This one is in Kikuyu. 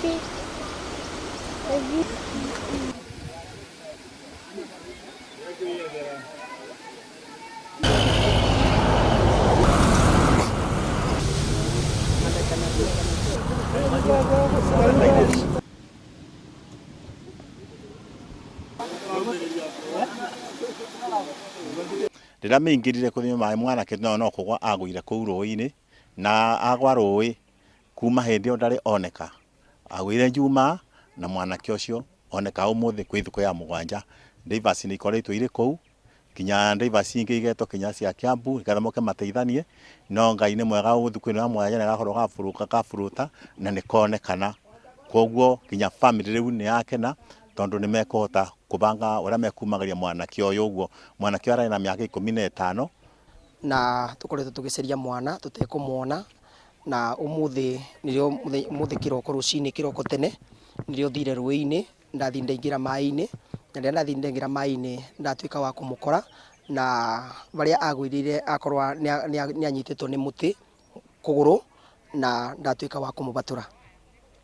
Rĩrĩa maingĩrire kũnyua maĩ mwanake no no kũgwa agũire kũu rũĩ-inĩ na agwa rũĩ kuma hĩndĩ ĩyo ndarĩ oneka. Agũire Njumaa na mwanake ũcio oneka ũmũthĩ kwĩ thikũ ya mũgwanja. Ndĩivaci nĩ ikoretwo irĩ kũu nginya ndĩivaci ingĩ igetwo nginya cia Kiambu nĩgetha moke mateithanie, no Ngai nĩ mwega thikũ ĩno ya mũgwanja nĩ gakorwo gaburuta na nĩ konekana. Koguo nginya bamĩrĩ rĩu nĩ yakena tondũ nĩ mekũhota kũbanga ũrĩa mekumagĩria mwanake ũyũ ũguo. Mwanake ũyũ ararĩ na mĩaka 15. Na tũkoretwo tũgĩcaria mwana tũtekũmwona, na ũmũthĩ nĩrĩo ũmũthĩ kĩroko rũcinĩ kĩroko tene nĩrĩo thire rũĩ-inĩ, ndathiĩ ndaingĩra maĩ-inĩ, na rĩrĩa ndathiĩ ndaingĩra maĩ-inĩ ndatuĩka wa kũmũkora, na harĩa agũĩrĩire akorwo nĩ anyitĩtwo nĩ mũtĩ kũgũrũ na ndatuĩka wa kũmũbatũra.